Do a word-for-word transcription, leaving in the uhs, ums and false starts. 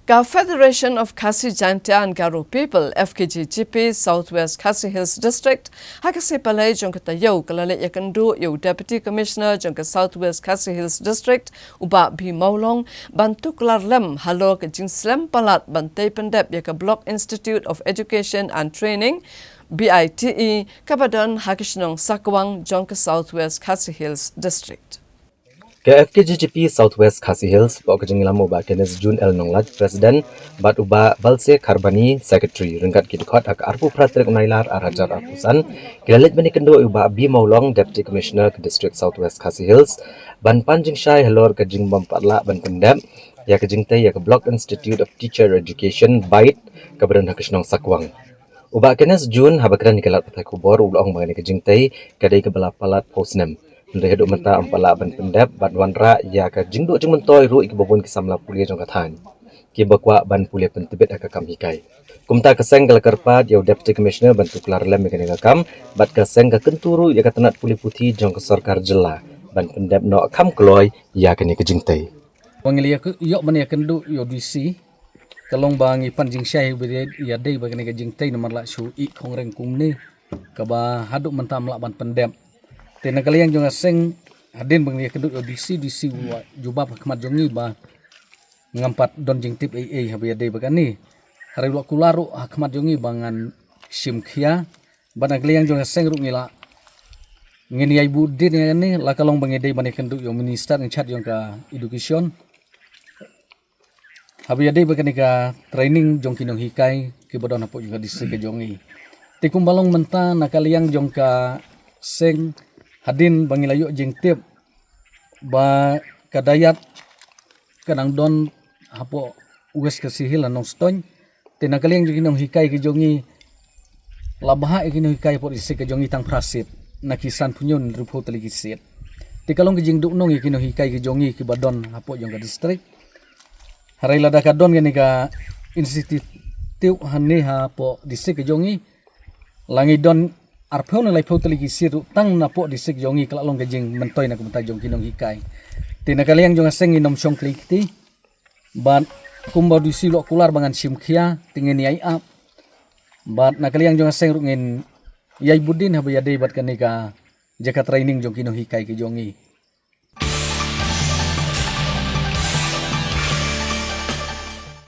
Ka Federation of Khasi Jaintia and Garo People, F K J G P, South West Khasi Hills District, ha ka sngi Palei jong ka taïew ka la leit ïakynduh ïa u Deputy Commissioner jong ka South West Khasi Hills District, u Bah B Mawlong, ban tuklar lem halor ka jingslem palat ban tei pyndep ïa ka Block Institute of Education and Training, B I T E, kaba don ha ka shnong Sakwang jong ka South West Khasi Hills District. Ka F K J G P South West Khasi Hills, hapoh ka jingïalam u Bah Kenneth June L Nonglait, President, bad u Bah Balse Kharbani, Secretary, ryngkat ki dkhot ha ka arphew phra tarik u Nailar ar hajar arphew san, ki la leit ban ïakynduh ïa u Bah B Mawlong, Deputy Commissioner ka District South West Khasi Hills, ban pan jingshai halor ka jingbym pat lah ban pyndep ïa ka jingtei ïa ka Block Institute of Teacher Education, BITE, kaba don ha ka shnong Sakwang. U Bah Kenneth June, haba kren ïa ki lad pathai khubor, u la ong ba kane ka jingtei ka dei kaba la palat phew snem. Hynrei haduh mynta ym pat lah ban pyndep bad wanrah ïa ka jingduh jingmyntoi ruh ïa kiba bun ki samla pule jong ka thaiñ, kiba kwah ban pule pyntbit ha ka kam hikai. Kumta ka seng ka la kyrpad ïa u Deputy Commissioner ban tuklar lem ïa kane ka kam, bad ka seng ka kyntu ruh ïa ka tnat pule puthi jong ka sorkar jylla ban pyndep noh kham kloi ïa kane ka jingtei. Ba ngi la ïoh ban ïakynduh ïa u D C, ka long ba ngi pan jingshai ba ïadei bad kane ka jingtei namar la shu ïeh khongren kumne, kaba haduh mynta ym lah ban pyndep. Te na ka liang jong ka seng, hadien ba ngi la ïakynduh ïa u D C, D C u la jubab ha khmat jong ngi ba ngam pat don jingtip ei ei haba ïadei bad kane. Hynrei u la kular ruh ha khmat jong ngi ba ngan shim khia, bad na ka liang jong ka seng ruh ngi la, ngin ïai bud dien ïa kane, la ka long ba ngi dei ban ïakynduh ïa u Minister in charge jong ka Education haba ïadei bad kane ka training jong ki nonghikai kiba don hapoh jong ka district ka jong ngi. Te kumba long mynta na ka liang jong ka seng, hadien ba ngi la ïoh jingtip ba ka dayat ka dang don hapoh West Khasi Hills ha Nongstoiñ. Te na ka liang jong ki nonghikai ki jong ngi, la bhah ïa ki nonghikai hapoh district ka jong ngi tang phra seat na ki sanphew hynñiew hynriewphew tylli ki seat. Te ka long ka jingduhnong ïa ki nonghikai ki jong ngi kiba don hapoh jong ka district. Hynrei lada ka don kane ka institute hangne hapoh district ka jong ngi, la ngi don arphew ne laiphew tylli ki seat ruh tang napoh district jong ngi, ka la long ka jingmyntoi na ka bynta jong ki nonghikai. Te na ka liang jong ka seng ngin ym shong khlei kti, bad kumba u D C u la kular ba ngan shim khia, te ngin ïai ap. Bad na ka liang jong ka seng ruh ngin ïai bud dien haba ïadei bad kane ka jaka training jong ki nonghikai ki jong ngi.